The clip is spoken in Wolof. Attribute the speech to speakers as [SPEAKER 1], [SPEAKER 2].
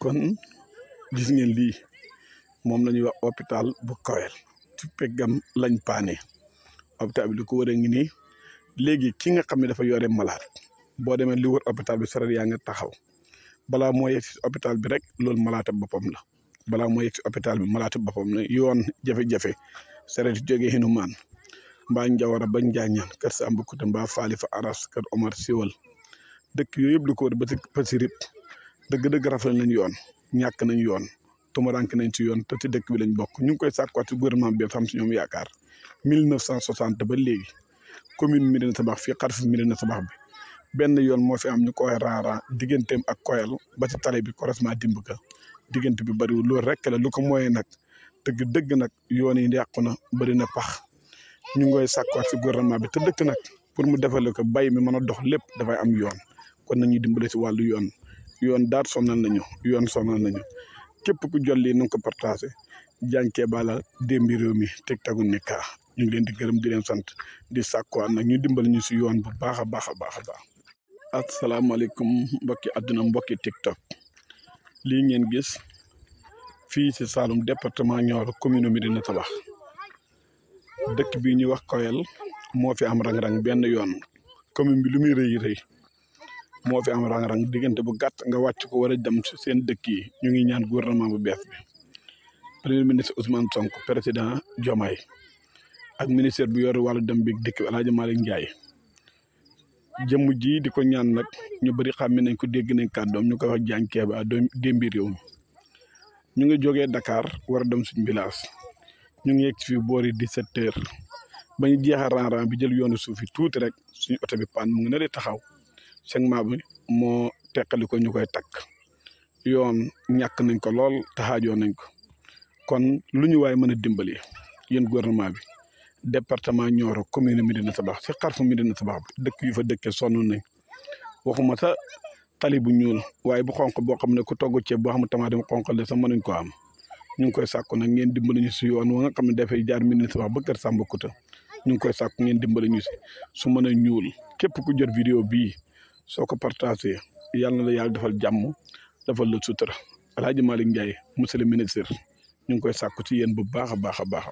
[SPEAKER 1] kon gis ngeen lii moom la ñuy wax hôpital bu Kawel ci peggam lañ paane hôpital bi li ko wëree ngi nii léegi ki nga xam ne dafa yore malade boo demee li wër hôpital bi sareet yaa nga taxaw balaa moo yegg si hôpital bi rek loolu malaata boppam la balaa moo yegg si hôpital bi malaata boppam la yoon jafe-jafe sareet jógee xinu maan mbaa Njawara ba Njaañaan kër Samba Kuta mbaa Faali fa Aras kër Omar Siwal dëkk yooyu yëpp li ko wër ba si rip dëgg-dëgg rafetlu nañ yoon ñàkk nañ yoon tumuranke nañ ci yoon te ci dëkk bi lañ bokk ñu ngi koy sàkkuwaat ci gouvernement bi xam si ñoom yaakaar 1960 ba léegi commune Médina Sabakh fii xarfu Médina Sabakh bi benn yoon moo fi am ñu koy raara digganteem ak Koyal ba ci tali bi croisement Dimbuka diggante bi bëriwul loolu rek la lu ko mooyee nag dëgg nag yoon yi yàqu na bëri na pax ñu ngi koy sàkkuwaat ci gouvernement bi te dëkk nag pour mu defal ko bay mi mën a dox lépp dafay am yoon kon nañuy dimbale ci wàllu yoon daal sonal nañu képp ku jot lii na nga ko partagé jànkee bala démbi réew mi TikTok Nika ñu ngi leen di gërëm di leen sant di sàkkuwaat nag ñu dimbali ñu si yoon bu baax a baax. Asalaamaaleykum mbokki àdduna mbokki TikTok lii ngeen gis fii ci Saloum département Nioro commune Médina Sabakh dëkk bi ñuy wax Koyel moo fi am rang-rang benn yoon commune bi lu muy rëy moo fi am rang-rang diggante bu gàtt nga wàcc ko war a dem ci seen dëkk yi ñu ngi ñaan gouvernement bu bees bi premier ministre Ousmane Sonko président Diomaye ak ministère bu yor wàllu dem bi dëkk bi El Hadj Malick Ndiaye jëmm ji di ko ñaan nag ñu bëri xàmme nañ ko dégg nañ kàddoom ñu koy wax jànkee ba démbi réew mi ñu ngi jógee Dakar war a dem suñ village ñu ngi yegg fii boori 17 heures ba ñu jeexal rang-rang bi jël yoonu suuf yi tuuti rek suñu oto bi paan mu ngi ne di taxaw segment bi moo teqali ko ñu koy takk yoon ñàkk nañ ko lool taxaajoo nañ ko kon lu ñu waay mën a dimbali yéen gouvernement bi département Nioro commune Médina Sabakh si xarfu Médina Sabakh bi dëkk yu fa dëkkee sonn nañ waxuma sa tali bu ñuul waaye bu xonq boo xam ne ku togg ceeb boo xam ne tamaate mu xonq la sax mënuñ ko am ñu ngi koy sàkku nag ngeen dimbali ñu si yoon wa nga xam ne dafay jaar Médina Sabakh ba kër Samba Kuta ñu ngi koy sàkku ngeen dimbali ñu si su mën a ñuul képp ku jot vidéo bii soo ko partagé yàlla na la yàlla defal jàmm defal la sutura El Hadj Malick Ndiaye monsieur le ministre ñu ngi koy sàkku ci yéen bu baax a baax.